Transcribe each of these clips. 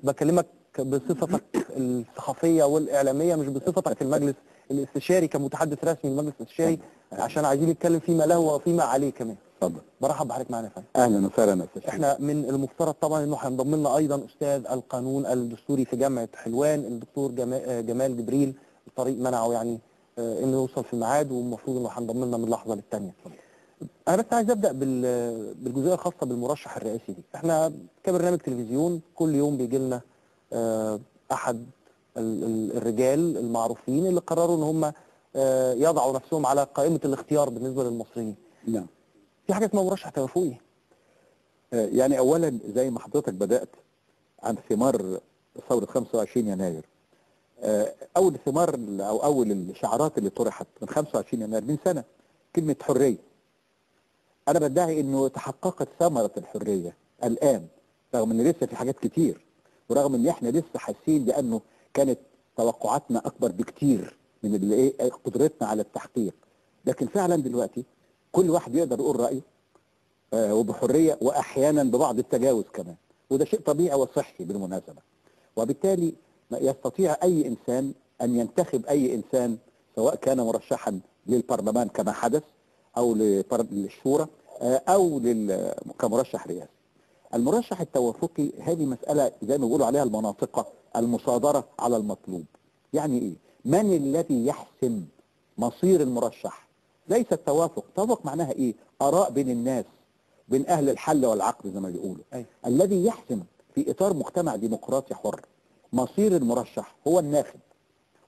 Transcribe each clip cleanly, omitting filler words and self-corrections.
بكلمك بصفتك الصحفية والإعلامية، مش بصفتك في المجلس الاستشاري كمتحدث رسمي للمجلس الاستشاري، عشان عايزين نتكلم فيما له وفيما عليه كمان. اتفضل. برحب بحضرتك معانا يا فندم. اهلا وسهلا يا استاذ. احنا من المفترض طبعا انه هينضم لنا ايضا استاذ القانون الدستوري في جامعه حلوان الدكتور جمال جبريل. الطريق منعه يعني انه يوصل في الميعاد، والمفروض انه هينضم لنا من لحظة للثانيه. انا بس عايز ابدا بالجزئيه الخاصة بالمرشح الرئاسي دي. احنا كبرنامج تلفزيون كل يوم بيجي لنا احد الرجال المعروفين اللي قرروا ان هم يضعوا نفسهم على قائمة الاختيار بالنسبة للمصريين. نعم. في حاجة اسمها مرشح توافقي. يعني اولا زي ما حضرتك بدات عن ثمار ثورة 25 يناير، اول ثمار او اول الشعارات اللي طرحت من 25 يناير من سنة كلمة حرية. انا بدعي انه تحققت ثمره الحرية الان، رغم ان لسه في حاجات كتير، ورغم ان احنا لسه حاسين بانه كانت توقعاتنا اكبر بكتير من اللي ايه قدرتنا على التحقيق، لكن فعلا دلوقتي كل واحد يقدر يقول رايه وبحريه، واحيانا ببعض التجاوز كمان، وده شيء طبيعي وصحي بالمناسبة. وبالتالي يستطيع اي انسان ان ينتخب اي انسان، سواء كان مرشحا للبرلمان كما حدث، او للشورى، او كمرشح رئاسي. المرشح التوافقي هذه مسألة زي ما بيقولوا عليها المناطقة، المصادرة على المطلوب. يعني ايه؟ من الذي يحسم مصير المرشح؟ ليس التوافق. توافق معناها ايه؟ آراء بين الناس، بين أهل الحل والعقد زي ما بيقولوا. أي. الذي يحسم في إطار مجتمع ديمقراطي حر مصير المرشح هو الناخب.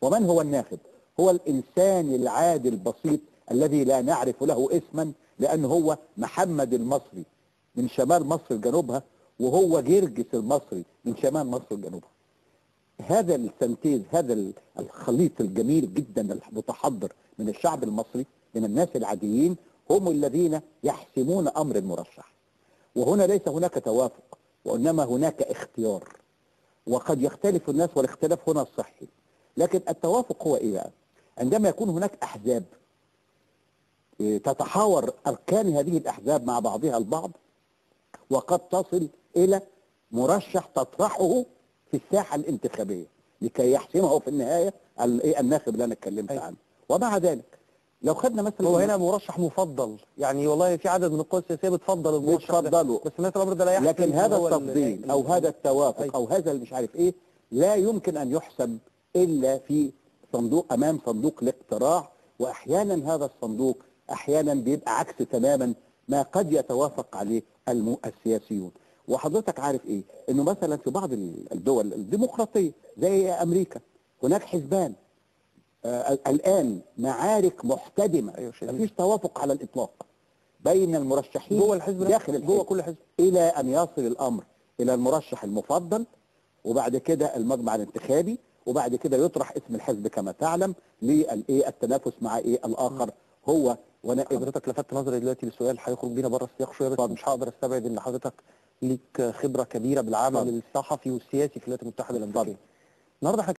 ومن هو الناخب؟ هو الإنسان العادي البسيط الذي لا نعرف له اسما، لأنه هو محمد المصري من شمال مصر لجنوبها، وهو جرجس المصري من شمال مصر لجنوبها. هذا ال synthesis، هذا الخليط الجميل جدا المتحضر من الشعب المصري، من الناس العاديين، هم الذين يحسمون أمر المرشح. وهنا ليس هناك توافق، وإنما هناك اختيار، وقد يختلف الناس، والاختلاف هنا الصحي. لكن التوافق هو إيه بقى؟ عندما يكون هناك أحزاب تتحاور أركان هذه الأحزاب مع بعضها البعض، وقد تصل إلى مرشح تطرحه في الساحة الانتخابية لكي يحسمه في النهاية الناخب اللي أنا اتكلمت عنه. ومع ذلك لو خدنا مثلا، هو هنا مرشح مفضل، يعني والله في عدد من القوى السياسية بتفضل المرشح، بتفضله، بس الناس الأمر ده لا يحسم. لكن هذا التفضيل أو هذا التوافق أو هذا اللي مش عارف إيه لا يمكن أن يحسم إلا في صندوق، أمام صندوق الاقتراع. وأحيانا هذا الصندوق أحيانا بيبقى عكس تماما ما قد يتوافق عليه السياسيون. وحضرتك عارف ايه؟ انه مثلا في بعض الدول الديمقراطية زي امريكا هناك حزبان الان معارك محتدمه، أيوة، مفيش توافق على الاطلاق بين المرشحين جوه الحزب، داخل الحزب، جوه كل حزب، الى ان يصل الامر الى المرشح المفضل، وبعد كده المجمع الانتخابي، وبعد كده يطرح اسم الحزب كما تعلم للايه التنافس مع ايه الاخر. هو ونائب. حضرتك لفت نظري دلوقتي لسؤال هيخرج بينا بره السياق شوية، بس مش هقدر استبعد ان حضرتك ليك خبره كبيرة بالعمل الصحفي والسياسي في الولايات المتحدة الامريكية. النهارده احنا